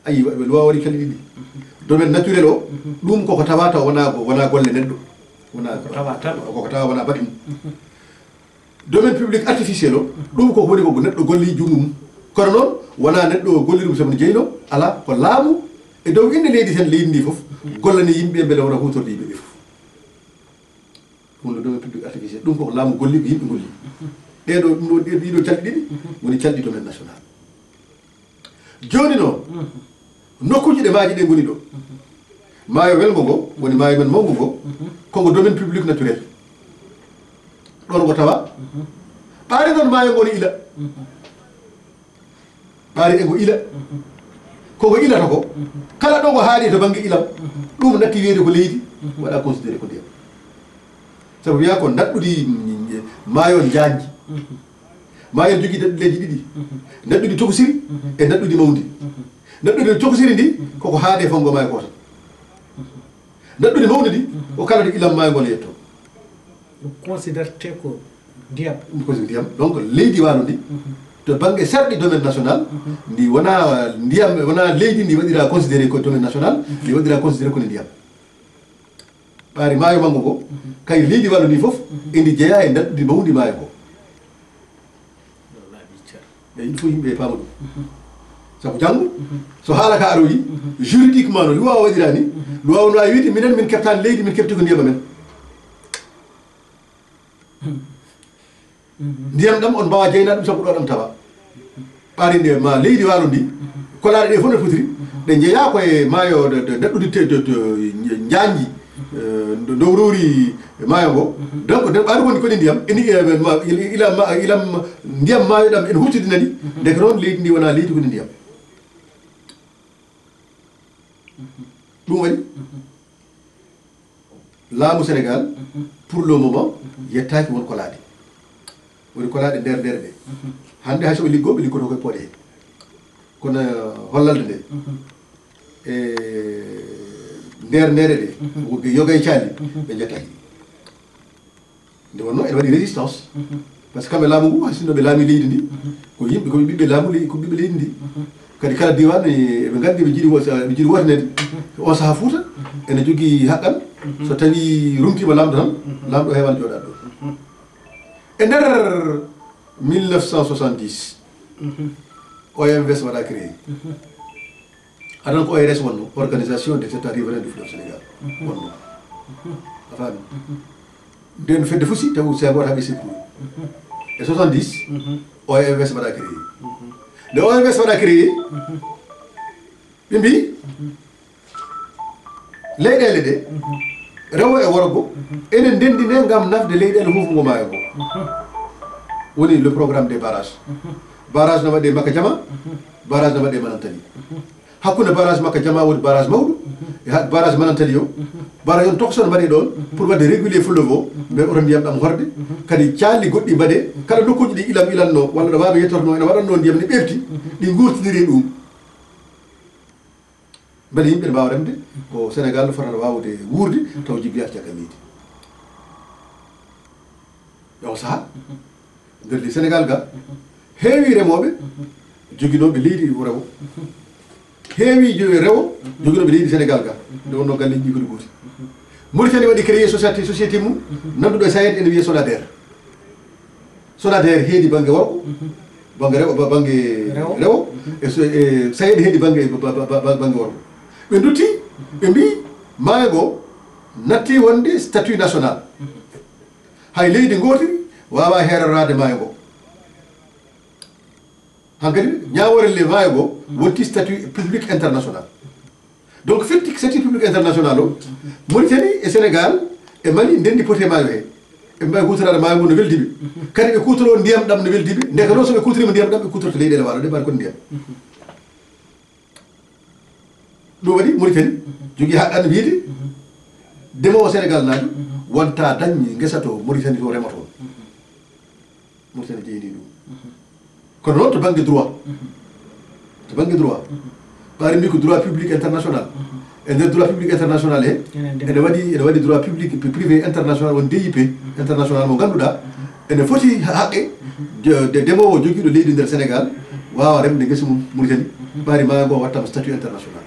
Ayi, wa-, loi waɗi kala ɗiɗi. Domaine naturel o, ɗum koko tawa taw wona, wona golle neɗɗo. Wona, koko tawa tan. Koko tawa wona baɗɗum. Domaine public artificiel o, ɗum ko woni ko neɗɗo golli junngo mum. Kono noon, wona neɗɗo o golli ɗum sabu no jeyno, alaa, ko laamu e dow innde leydi tan, leydi ndi fof, gollani yimɓe mbele wona huutorde yimɓe ɓe fof. Ɗum no domaine public artificiel, ɗum ko laamu golli, ko yimɓe golli. Ɗee ɗo, ɗum ɗo, ɗee ɗiɗo calɗi ɗiɗi, woni calɗi domaine national. Jooni noon, nokkuuji ɗe maaji ɗe ngoni ɗo, maayo welngo ngo, woni maayo men mawngo ngo, ko ngo domaine public naturel. Ɗoon ngo tawa. Ɓaade noon maayo ngo ne ila. Ɓaade e ngo ila. Ko ngo ilata ko, kala ɗo ngo haaɗi to bannge ilam, ɗum natti wiyeede ko leydi, waɗa considéré ko ndiyam. Sabu wiyaa ko ndaɗɗudi, mm, maayo njaanji. Maayo ne jogii daɗɗuleeji ɗiɗi. Ndaɗɗudi tokosiri e ndaɗɗudi mawndi. Ndaɗɗudi tokosiri ndi, koko haaɗe fonngo maayo ko tan. Ndaɗɗudi mawndi ndi, ko kala to ilam maayo ngo ne yetto. Ɗum considérte ko ndiyam. Ɗum ko ndiyam. Donc, leydi waalo ndi, to bannge sarɗi domaine national, ndi wona ndiyam, wona leydi ndi waɗira considéré ko domaine national, ndi waɗira considéré ko ndiyam. Ɓaari maayo manngo ngo, kay leydi waalo ndi fof, endi jeyaa e ndaɗɗudi mawndi maayo ngo. Ɗo laaɓi cer. Ɓe yimɓe fof yimɓe e paama ɗum. Sabu janngo, so haala ka aroyi, juridiquement no luwa o waɗira ni, luwa o no waawi wiide, minen min keɓtaani leydi, min keɓti ko ndiyam amen. Ndiyam ɗam on mbaawa jeyna ɗum sabu ɗo ɗam tawa. Ɓaari nde ma leydi waalo ndi, kolaare ɗe fof no fotiri, ɗe njeyaa ko e maayo de, de, ndaɗɗudi te, de, de, njaanji. Eh, ndo- ndowrowri maayo ngo. Donc nden ɓaade woni koni ndiyam ini eh, ma- il- ilam ma- ilam ndiyam maayo ɗam ene huccidi nani. Ndeke noon leydi ndi wona leydi koni ndiyam. Ɗum waɗi laamu Sénégal pour le moment yettaaki won kolaaɗe. Woni kolaaɗe nder nder ɗe hannde hay so ɓe liggoo ɓe liggoto koye pooɗe he. Kono hollalde nde e nder ndere ɗe wonɓe yoga e caali ɓe jettaaki. Nde wonno ene waɗi résistance. Parce que kamɓe laamu ngu hay sinno ɓe laami leydi ndi ko yimɓe ko ɓiɓɓe laamu leydi ko ɓiɓɓe leydi ndi. Kadi kala diwan eɓe nganndi ɓe jiɗi wo- ɓe jiɗi wotinede. On saha Fuuta ene jogii haqqan so tawi rumtiima laamɗo tan laamɗo heewan jooɗaɗo ɗo. E nder mille neuf cent soixante-dix O M V S waɗa créé. Adan ko O R S wonno, Organisation des États Riverains du Fleuve Sénégal wonno. A faami? Nden fedde fusi taw Senghor haɓe sikkude e soixante-dix. O M V S waɗa créé. Nde O M V S waɗa créé ɓe mbi leyɗeele ɗe rewo e worgo ene ndendine ngam nafde leyɗeele huufungo maayo ngo. Woni le programme des barrages. Barrage no waɗe Makka Jama, barrage no waɗe Manantali. Hakkunde barrage Makka Jama woni barrage mawɗo e ha- barrage Manantali o. Barrage on tokson mbaɗe ɗon pour waɗde réguler fleuve o mais oto ndiyam ɗam horde. Kadi calli goɗɗi mbaɗe kala nokkuji ɗi ilam ilanno walla ɗo waɓe yettorno ene waɗanno ndiyam ne ɓefti. Ɗi gurtiniri ɗum. Mbele yimɓe ne mbaawa remde ko Sénégal no fotata waawde wuurde taw jiggoyaaki caggal leydi. E on sahaa nder leydi Sénégal ga heewi remooɓe joginooɓe leydi rewo. Heewi jo- rewo joginooɓe leydi Sénégal ga nde wonno galleeji ɗi kodi gooti. Mauritanie waɗi créé société société mum nannduɗo e SAED ene wiyee Sonader. Sonader heedi bannge worgo bannge rewo ba- bannge Rewo. Rewo e so- e SAED heedi bannge ba- ba- ba- ba- bannge worgo. Ɓe ndutti ɓe mbi maayo ngo natti wonde statut national. Hay leydi ngootiri waawa heeroraade maayo ngo. Hankadi ñaawoore le maayo ngo wonti statut public international. Donc firti statut public international o Mauritanie e Sénégal e Mali ndendi pote maayo he. Ɓe mbawi hutorade maayo ngo no weldi ɓe. Kadi ɓe kutoro ndiyam ɗam no weldi ɓe ndeka noon so ɓe kutorima ndiyam ɗam ɓe kutorto leyɗele waalo ɗe mbaɗa kon ndiyam. Ɗum waɗi Mauritanie jogii haqqan wiide ndemoowo Sénégal naajo wonta dañi ngesa to Mauritanie to remoto. Mauritanie jeyi ɗum. Kono noon to bannge droit to bannge droit ɓaari mbi ko droit public international. E nder droit public international he ene waɗi ene waɗi droit public privé international won D I P international mo ngannduɗaa ene foti haqqe de demoowo jogiiɗo leydi nder Sénégal waawa remde ngesa mum Mauritanie. Ɓaari maayo ngo wattama statut international.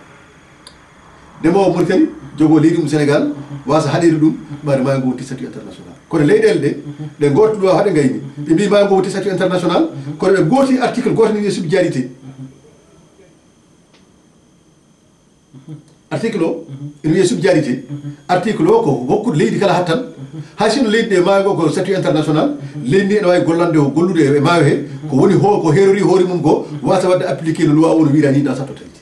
Ndemoowo Mauritanie jogoo leydi mum Sénégal waasa haɗeede ɗum ɓaade maayo ngo wonti statut international. Kono leyɗeele ɗe ɗe ngooto ɗo haɗe ngayni ɓe mbi maayo ngo wonti statut international. Kono ɓe gooti article gooto ne wiye subsidiarité. Article o ene wiye subsidiarité. Article o ko hokkude leydi kala hattan hay sinno leydi ɗe maayo ngo ko statut international. Leydi ndi ene waawi gollande o gollude e maayo he ko woni ho ko heerori hoore mum ko wasa wadde appliqué no loi o no wiira ni dans sa totalité.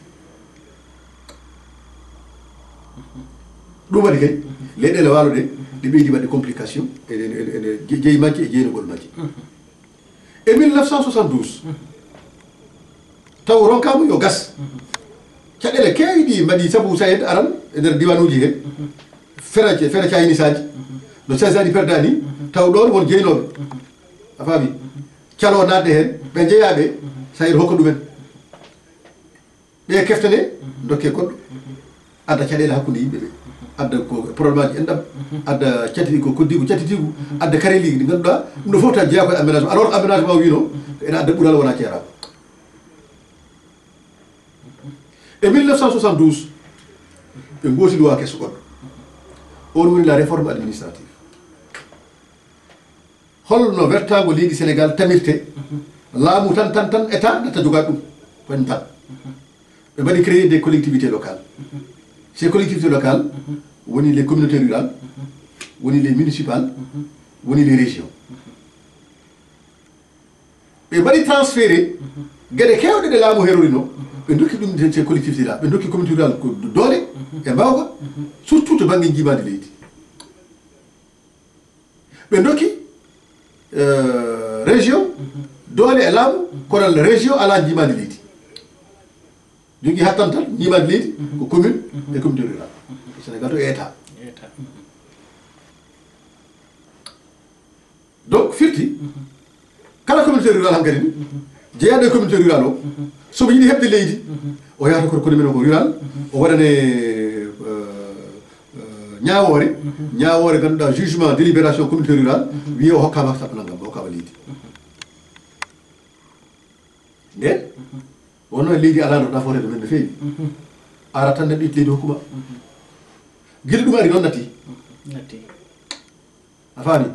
Ɗum waɗi kay leyɗeele waalo ɗe ɗe ɓeydi waɗde complication ene jeyi majje e jeynugol majje. E mille neuf cent soixante-douze taw ronkaama yo gas. Caɗeele keewi ɗi mbaɗi sabu sayed aran e nder diwaanuuji he fera fera caynisaaji no caynisaaji perdani taw ɗoon won jeynooɓe a faami. Caloo naatde heen ɓe njeyaa ɓe sayed hokka ɗumen. Ɓe keftane dokke goɗɗo adda caɗeele hakkunde yimɓe ɓe adda ko problémeaji enɗam adda cati ko koddigu catitigu adda kareliiji ɗi ngannduɗaa ɗum ɗo fof ta jeeya koye aménagement alors que aménagement wino ene adda ɓural wona ceerago. E mille neuf cent soixante-douze ɓe gooti loi keso goɗɗo on woni la réforme administrative. Holno wertaango leydi Sénégal tamirte laamu tan tan tan état nata jogaade ɗum koyen tan. Ɓe mbaɗi créer des collectivités locales. Ces collectivités locales woni les communautés rurales, woni les municipales, woni les régions. Ɓe mbaɗi transféré geɗe keewɗe ɗe laamu herorino ɓe dokki ɗum ces collectivités là ɓe dokki communauté rurale ko doole e mbawka surtout to bannge njimaandi leydi. Ɓe ndokki eh, région doole e laamu, kono région alaa njiimaandi leydi. Jogii hattantal njiimaandi leydi ko commune e communauté rurale. Sénégal to e état. Donc firti kala communauté rurale hankadi ni jeyaaɗo e communauté rurale o, somo yiɗi heɓde leydi, o yahata koto kono men o ko rural, o waɗane eh, eh, ñaawoore, ñaawoore ngannduɗaa jugement délibération communauté rurale, wiye o hokkaama sappo nanngam, o hokkaama leydi. Nden wonno e leydi alaa no nafoore to men no feewi. Ara tan neɗɗo itti leydi hokkuma. Gila ɗum ari noon natti. Natti. A faami?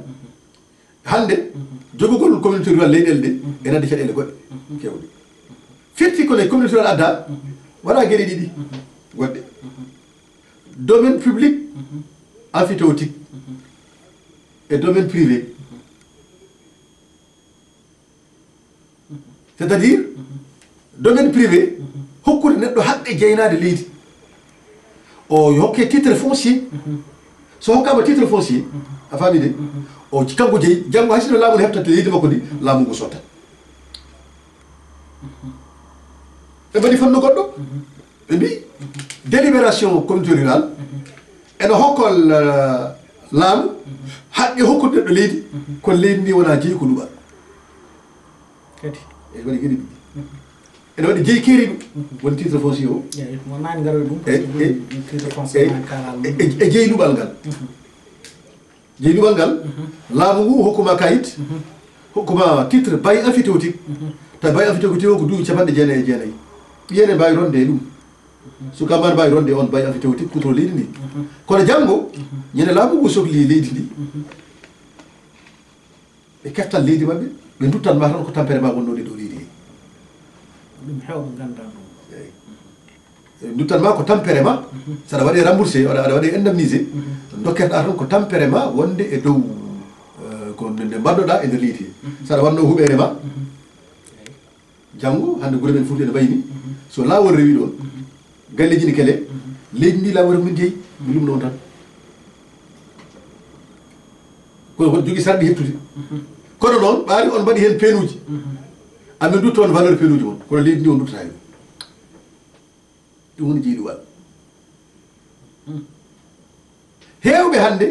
Hannde jogugol communauté rural leyɗeele ɗe ene addi caɗeele goɗɗe kewɗe. Firti ko ne communauté rural adda waɗa geɗe ɗiɗi goɗɗe. Domaine public, emphytéotique e domaine privé. C'est-à-dire domaine privé hokkude neɗɗo haqqe jeynaade leydi, o hokke titre foncier. So hokkaama titre foncier, a faami de, o kanko jeyi, janngo hay sino laamu ne heɓtata leydi makko ndi, laamu ngu sottat. Ɓe mbaɗi fannu goɗɗo. Ɓe mbi délibération communauté rurale ene hokka laamu haqqe hokkude neɗɗo leydi, kono leydi ndi wona jeyi ko luɓal. Kadi e waɗi kadi ɗum ene waɗi jeyi keeri ɗum woni titre foncier o. Mo nani garoy ɗum e titre foncier e jeyi luɓal ngal. Jeyi luɓal ngal laamu ngu hokkuma kayit, hokkuma titre bail emphytéotique. Tawi bail emphytéotique o ko duuɓi capanɗe jeenayi e jeenayi. Ɓiyen e mbawi ronde e ɗum. Sukaaɓe ma ne mbawi ronde on bail emphytéotique kutoro leydi ndi. Kono janngo ñande laamu ngu sokli leydi ndi, ɓe keftan leydi maɓɓe, ɓe duttan ma tan ko tampere ma wonno e dow leydi he. Ɗum hewɓe ganda ɗum. Eyi. Ɓe duttan ma ko tampere ma. Saɗa waɗe remboursé, aɗa aɗa waɗe indemnisé. Dokketɗa tan ko tampere ma wonde e dow eh, ko nde nde mbaɗnoɗa e nder leydi he. Saɗa wanno huɓere ma, janngo hannde gure men Fuuta ene mbayi ni, so laawol rewi ɗon, galleji ne kele, leydi ndi laawol min jeyi, mi lumno on tan. Kono kono jogii sarɗi heɓtude. Kono noon ɓaari on mbaɗi heen peenuji, amin dutto on valeur peenuji mon, kono leydi ndi on duttata heen. Ɗum woni jeyɗuwal. Heewɓe hannde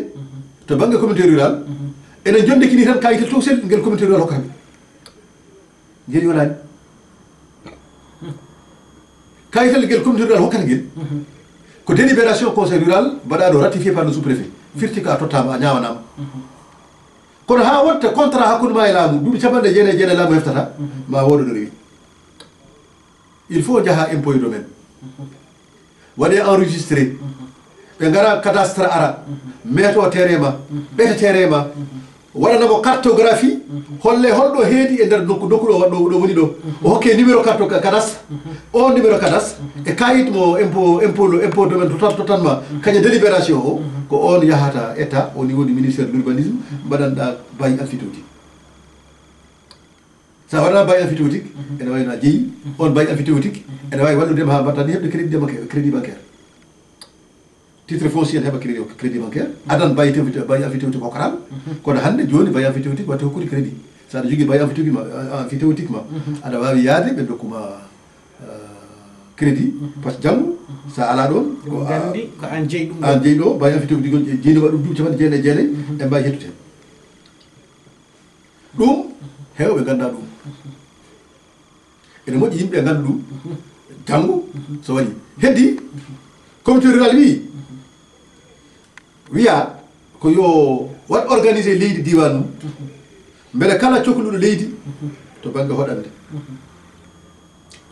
to bannge communauté rural ene jonndekini tan kayitel towsel ngel communauté rural hokkata ɓe. Ngel yonaani. Kayitel ngel communauté rural hokkata ngel ko délibération conseil rural mbaɗaaɗo ratifié par le sous-préfet. Firti ko a tottaama, a ñaawanaama. Kono haa waɗta contrat hakkunde ma e laamu, duuɓi capanɗe jeenayi e jeenayi laamu heftata, ma wooɗo ɗo rewi. Il faut njaha impôt et domaine. Waɗe enregistré. Ɓe ngara cadastre ara. Meeto terrain ma. Ɓeta terrain ma. Waɗanamo cartographie. Holle holɗo heedi e nder nokku, nokku ɗo, ɗo, ɗo woni ɗo. O hokke numéro carte ca-, cadastre. O numéro cadastre. E kayit mo impôt, impôt, impôt domaine totan, totan ma. Kaña délibération o. Ko on yahata état au niveau du ministère de l'urbanisme. Mbaɗanɗa bail emphytéotique. Sa waɗa bail emphytéotique, ene wawi na jeeyi, on bail emphytéotique, ene wawi wallude ma ha mbatta ni heɓde crédit bancaire, crédit bancaire. Titre foncier ne heɓa crédit, crédit bancaire, adan bail emphytéotique, bail emphytéotique hokkatama, kono hannde joni bail emphytéotique watte hokkude crédit. Sa aɗa jogui bail emphytéotique ma, emphytéotique ma, aɗa wawi yaade ɓe dokkuma, euh, crédit, par ce que janggo, sa ala ɗon, ko a, gandi, ko an jeeyi ɗum an jeeyi ɗo, bail emphytéotique on jeeyi ma ɗum duuɓi capanɗe jeenayi e jeenayi, e mbawi hettude hen. Ɗum, heewɓe nganndaa ɗum. Ene moƴƴi yimɓe ngannda ɗum. Janngo, so waɗi. Heddi, comité rural wii, wiya ko yo waɗ organisé leydi diiwaan mum. Mbele kala cokluɗo leydi to bannge hoɗande,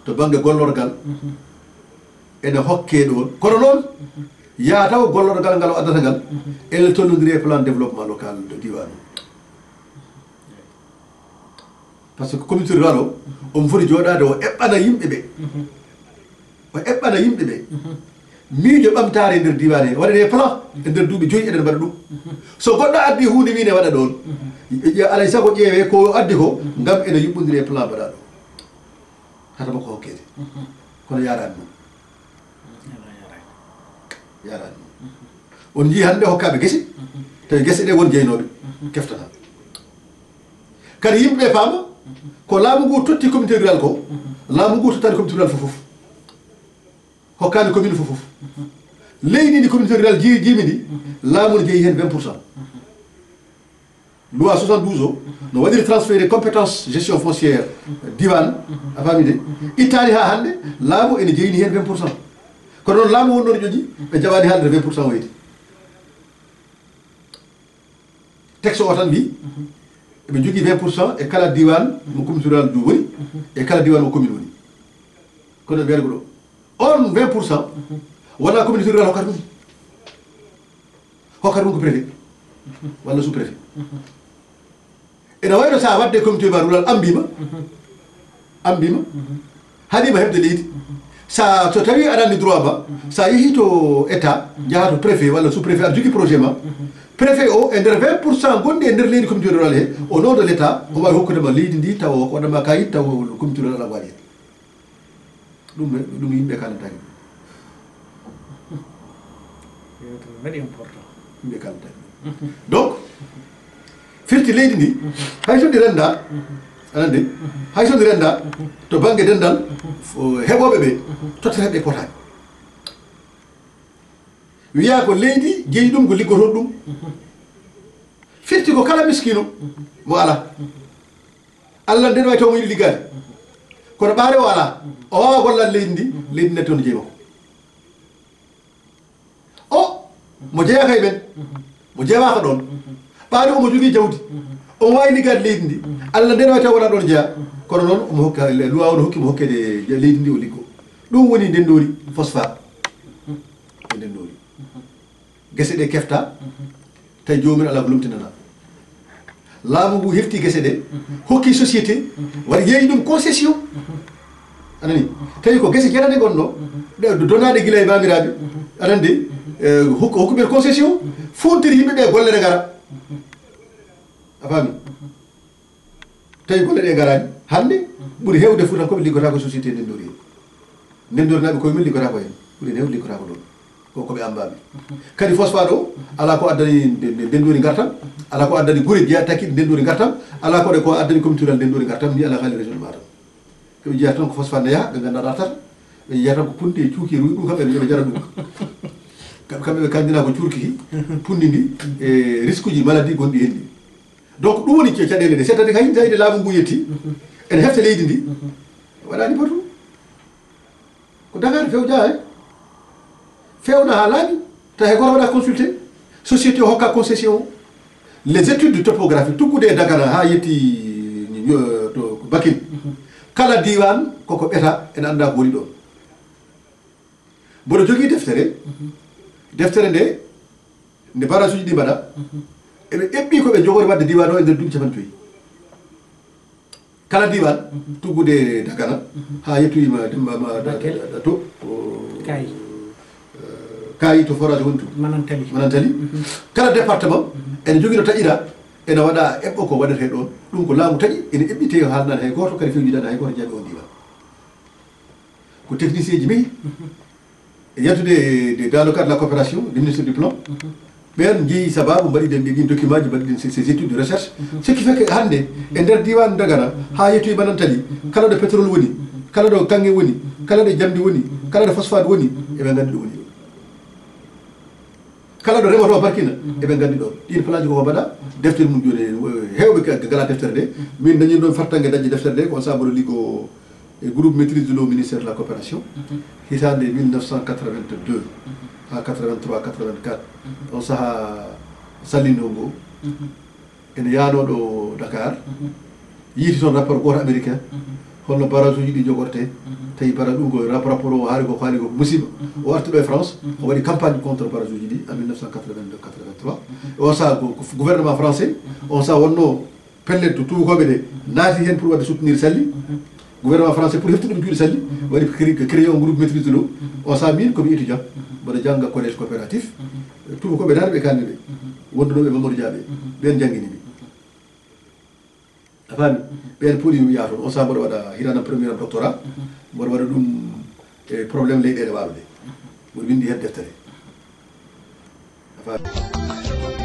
to bannge gollorgal, ene hokke ɗoon. Kono noon, yaa taw gollorgal ngal o addata ngal, ene tolnondiri e plan développement local de diiwaan o. Par ce que comité rural o, omo foti jooɗaade o eɓɓana yimɓe ɓe. O eɓɓana yimɓe ɓe. Miijo ɓamtaare e nder diiwaan he, waɗanee plan e nder duuɓi joyi eɗen mbaɗa ɗum. So goɗɗo addi huunde wiine waɗa ɗoon, alay sago ƴeewee ko addi ko, ngam ene yuɓɓondiri e plan mbaɗaaɗo. Hata makko hokkeede. Kono yaaraani noon. Yaaraani noon. On njii hannde hokkaaɓe gese, Tawi gese ɗe won jeynooɓe keftata. Kadi yimɓe ɓe paama ko laamu ngu totti communauté rural ko, laamu ngu tottani communauté rural fof fof. Hokkaani commune fof fof. Leydi ndi communauté rural ji-, jiimi ndi, laamu ne jeyi heen vingt pour cent. Loi soixante-douze o no waɗiri transféré compétence gestion foncière diwan, a faami de? Ittaani haa hannde, laamu ene jeyni heen vingt pour cent. Kono noon laamu wonno no ƴoƴi, ɓe jaɓaani haalde vingt pour cent o yeeti. Texte o tan wi, eɓe njogii vingt pour cent e kala diwan mo communauté rural du woni, e kala diwan mo commune woni. Kono ɓe mbiyata ko ɗo, on vingt pour cent, wona communauté rural hokkata ɗum. Hokkata ɗum ko préfet, walla sous préfet. Ene wayno sa wadde communauté ma rural ambima, ambima, haɗima heɓde leydi. Sa, so tawi aɗa anndi droit ma, sa yehi to état, njaha to préfet walla sous préfet, aɗa jogii projet ma. Préfet o, e nder vingt pour cent gonɗi e nder leydi communauté rural he, au nom de l'état, o wawi hokkude ma leydi ndi, tawa o waɗa ma kayit, tawa communauté rural aɗa waɗi hen. Ɗum, ɗum yimɓe kalantaki ɗum. Yewtere mbaɗi important. Yimɓe kalantaki ɗum. Donc, firti leydi ndi, hay so ndi rennda, aɗa anndi, hay so ndi rennda, to bannge denndal, o, heɓooɓe ɓe, tottata ɓe potaani. Wiyaa ko leydi jeyi ɗum, ko liggotoo ɗum. Firti ko kala miskino mo alaa. Allah nden wayi taw mo yiɗi liggaade. Kono ɓaade o alaa. O waawaa gollaade leydi ndi, leydi ndi natti on jeyi makko. O, mo jeyaaka e ɓen, mo jeyaaka ɗoon. Ɓaade omo jogii jawdi. Omo waawi liggaade leydi ndi. Allah nden wayi taw wonaa ɗoon jeyaa. Kono noon omo hokka, luwaa o no hokki mo hokkeede leydi ndi o liggo. Ɗum woni ndenndoori phosphate. E ndenndoori. Gese ɗe kefta, tawi joomumen alaa ko lomtinanaa. Laamu ngu hefti gese ɗe, hokki société, waɗi yeeyi ɗum concession. A nani? Tawi ko gese janane ngonno, ɗe donaɗe gila e maamiraaɓe. A nani de? Eh, hokku, hokku ɓe concession, funtiri yimɓe ɓe golle ɗe ngara. A faami? Tawi golle ɗe ngaraani. Hannde, ɓuri heewde Fuutankooɓe liggotoo ko société ndenndoori en. Ndenndoori naɓe koye men liggotoo ko heen. Ɓuri heewde liggotoo ko ɗoon. Ko, ko ɓe ambaami. Kadi phosphate o, alaa ko addani nde, nde, ndenndoori ngartam, alaa ko addani gure jeya takkiɗe ndenndoori ngartam, alaa ko ɗe ko addani communauté rural ndenndoori ngartam, ni alaa haali région de Matam. Ɓe njiya tan ko phosphate ne yaha, ɓe nganndaa ɗo artata. Ɓe njiya tan ko punndi e cuuki e ruuy ɗum, kamɓe ɓe njara ɗum. Kam-, kamɓe ɓe kanndina ko cuurki ki, punndi ndi, e risque uji maladie gonɗi heen ɗi. Donc, ɗum woni ca-, caɗeele ɗe. C'est-à-dire, hay tawi laamu ngu yetti, ene hefta leydi ndi, waɗaani batu. Ko Dakar fewja, he? Fewna haa laaɓi, tawi hay gooto waɗa consulté. Société o hokka concession. Les études de topographie, tuggude e Dagana haa yetti, eh, to Bakel. Kala diiwaan koko ɓeta, ene anndaa ko woni ɗoon. Mboɗo jogii deftere. Deftere nde, nde barasuuji ɗi mbaɗa, eɓe eɓɓi ko ɓe njogori waɗde diiwaan o e nder duuɓi capanɗe joyi. Kala diiwaan, tuggude Dagana, haa yettoyima Demba ma, da, Bakel. Da, da, to, o, Kaayi. Eh, Kaayi to forage woni to. Manantali. Manantali. Kala département, ene jogii no taƴira, ene waɗa eɓɓo ko waɗetee ɗoon. Ɗum ko laamu taƴi, ene eɓɓi, te haalnaani hay gooto, kadi fewjidaani hay gooto jaabi on diiwaan. Ko technicien ji mehi. E yaltude e, dans le cadre de la coopération, du ministre du plan. Ɓeen njeyi sababu mbaɗi ɗen ɗin document ji, mbaɗi ɗen ces, ces études de recherche. Ce qui fait que hannde, e nder diiwaan Dagana, haa yettoyi Manantali, kala ɗo pétrole woni, kala ɗo kaŋŋe woni, kala ɗo jamndi woni, kala ɗo phosphate woni, eɓe nganndi ɗo woni ɗo. Kala ɗo remotoo barkina, eɓe nganndi ɗoon. Ɗiin plan ji koko mbaɗa, deftere mum jooni, heewɓe ka-, ngalaa deftere nde. Min dañi ɗoon fartaŋŋe dañde deftere nde, ko on sabu mboɗo liggo e groupe maîtrise de l'eau, ministère de la coopération, hitaande mille neuf cent quatre-vingt-deux haa quatre-vingt-trois, quatre-vingt-quatre, on sahaa sallindo ngo, ene yaanoo ɗo Dakar, yiiti toon rapport gooto américain, holno barrage uji ɗi jogortee, tawi barrage ɗum ko rap-, rapport o haali ko, haali ko musiba. O arti ɗo e France, o waɗi campagne contre barrage uji ɗi en mille neuf cent quatre-vingt-deux quatre-vingt-trois. E on sahaa ko, ko gouvernement français, on sahaa wonno pellet to tuubakooɓe ɓe naati heen pour waɗde soutenir Sali. Gouvernement français, pour heftude ɗum juuɗe Sali, waɗi cré-, créé un groupe maîtrise de l'eau. On sahaa min ko mi étudiant, mboɗo jannga collège coopératif. Tuubakooɓe naati ɓe kaalmi ɓe. Wondunooɓe e Mamadou Dia ɓe. Ɓeen janngini mi. A faami? Ɓeen puɗi mi yaha toon. On sahaa mboɗo waɗa, hitaande am premier am doctorat, mboɗo waɗa ɗum e problème leyɗeele waalo ɗe. Mboɗo winndi heen deftere. A faami?